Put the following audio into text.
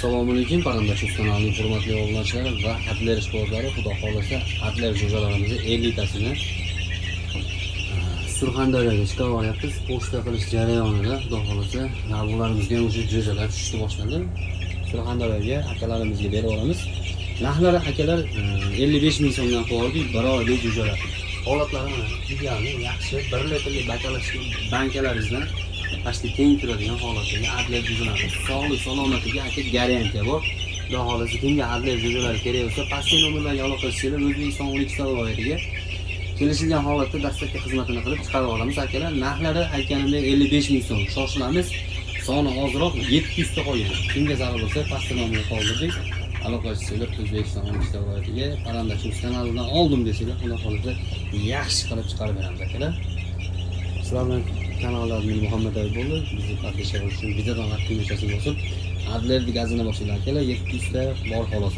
Assalomu alaykum, Parrandachi kanalining hurmatli obunachilari va Adler ishqibozlari. Xudo xohlasa, Adler jo'jalarimizni 50 tasini Surxondaryoga chiqarib olyapmiz. Pochta qilish jarayonida, xudo xohlasa, bularımizga ham уже jo'jalar tushishni boshladi. Surxondaryoga akalarimizga berib yuboramiz. Narxlari, akalar, 55 ming so'mdan qilib oldik, bir oylik jo'jalar. Holatlari mana idealniy, yaxshi, 1 litrlik bankalaringizdan почти teng turadigan holatdagi Adler jo'jalari. Sog'lik salomatligi, aka, garantiya bor. Xudo xohlasa, kimga Adler jo'jalari kerak bo'lsa, pastki nomerlarga aloqa qilsanglar, O'zbekiston 12 ta viloyatiga kelishilgan holatda dastlabki xizmatini qilib chiqarib olamiz, akalar. Narxlari, aytganimdek, 55 ming so'm. Shoshilamiz. Soni ozroq, 700 ta qolgan. Kimga zarur bo'lsa, pastda nomerni qoldirdik. Aloqalashsanglar, O'zbekiston 12 ta viloyatiga Parrandachi kanalidan oldim desanglar, xudo xohlasa, yaxshi qilib chiqarib beramiz, akalar. Sizlar bilan kanalda admin Muhammad Ayub bo'ldi. Bizni поддержка qilish uchun videodan like tugmachasini bosib, Adlerni gazini bosinglar, akalar. 700 ta bor xolos.